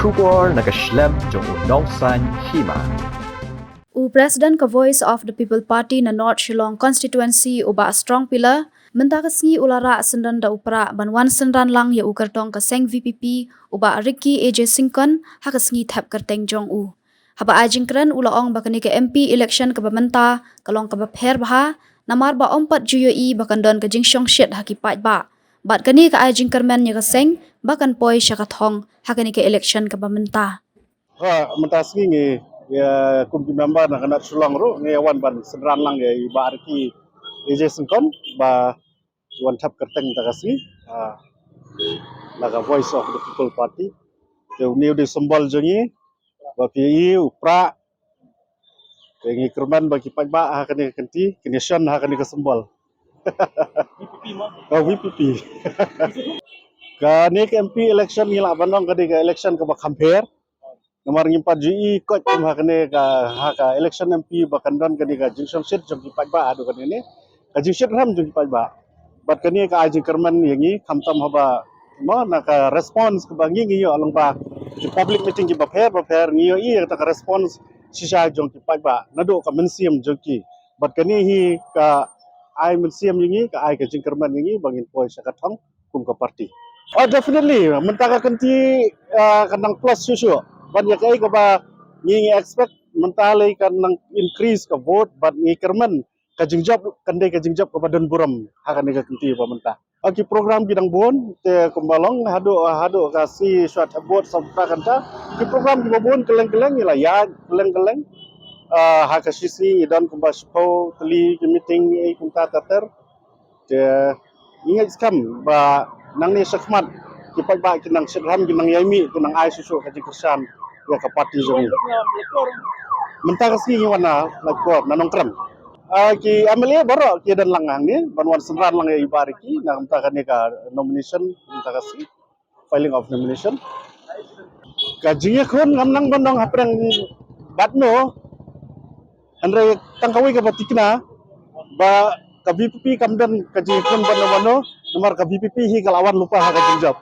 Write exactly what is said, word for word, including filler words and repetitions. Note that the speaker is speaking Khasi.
Khubor na ka shlem jong u Nongsaiñ Hima. U President ka Voice of the People Party na North Shillong Constituency, u Bah Strong Pillar, mynta ka sngi u la rah syndon da u Prah ban wan synran lang ïa u kyrtong ka seng V P P, u Bah Ricky A J Syngkon, ha ka sngi thep kyrteng jong u. Haba ai jingkren u la ong ba kane ka M P election kaba mynta ka long kaba pher bha, namar ba ym pat ju ïohi ba kan don ka jingshongshit ha ki paidbah. Bad kane ka ai jingkyrmen ïa ka seng ba kan poi sha ka thong ha kane ka election kaba mynta. Ha, mynta sngi ngi, ïa, kum ki member na ka North Shillong ruh ngi wan ban synran lang ïa i Bah Ricky A J Syngkon ba wan thep kyrteng mynta ka sngi, ah, na ka Voice of the People Party. Te une u dei u symbol jong ngi, ba phi ïohi u Prah. Te ngi kyrmen ba ki paidbah ha kane ka kynti kin ïashon ha kane ka symbol. Oh, V P P. Kane ka M P election ngi lah ban ong ka dei ka election kaba kham pher. Namar ngim pat ju ïohi koit kum ha kane ka, ha ka election M P ba kan don kane ka jingshongshit jong ki paidbah haduh kane ne. Ka jingshit rhem jong ki paidbah. Bad kane ka ai jingkyrmen ïa ngi khamtam haba mo na ka response kaba ngi ngi ïoh lyngba ki public meeting kiba pher ba pher ngi ïohi ïa kata ka response shisha jong ki paidbah naduh ka mynsiem jong ki. Bad kane hi ka ai mynsiem ïa ngi, ka ai ka jingkyrmen ïa ngi ba ngin poi sha ka thong kum ka party. Oh, definitely. Mynta ka kynti, ah, kan nang plus shuh shuh. Ban ïa kaei kaba ngi ngi expect mynta lei kan nang increase ka vote, bad ngi kyrmen ka jingjop kan dei ka jingjop kaba don burom ha kane ka kynti ba mynta. Ah, ki program ki dang bun, te kumba long haduh, haduh ka sngi shwa thep vote sa mynta kynta. Ki program kiba bun kylleng kylleng ngi la ïaid kylleng kylleng. Ah, ha ka shisngi ngi don kumba shiphew tylli ki meeting, eh, kumta ter ter. Te ngi ngeit skhem ba nangne shakhmat ki paidbah ki nang shitrhem, ki nang ïai mih, ki nang ai shuh shuh ka jingkyrshan ïa ka party jong ngi. Mynta ka sngi ngi wan na Laitkor, na Nongkrem. Ah, ki M L A baroh ki don lang hangne ban wan synran lang ïa i Bah Ricky na mynta kane ka nomination, mynta ka sngi filing of nomination. Ka jingïakhun ngam nang ban ong hapdeng bad no, hynrei tang kawei kaba tikna ba ka V P P kam don ka jingïakhun bad no bad no, namar ka V P P hi ka la wan lypa ha ka jingjop.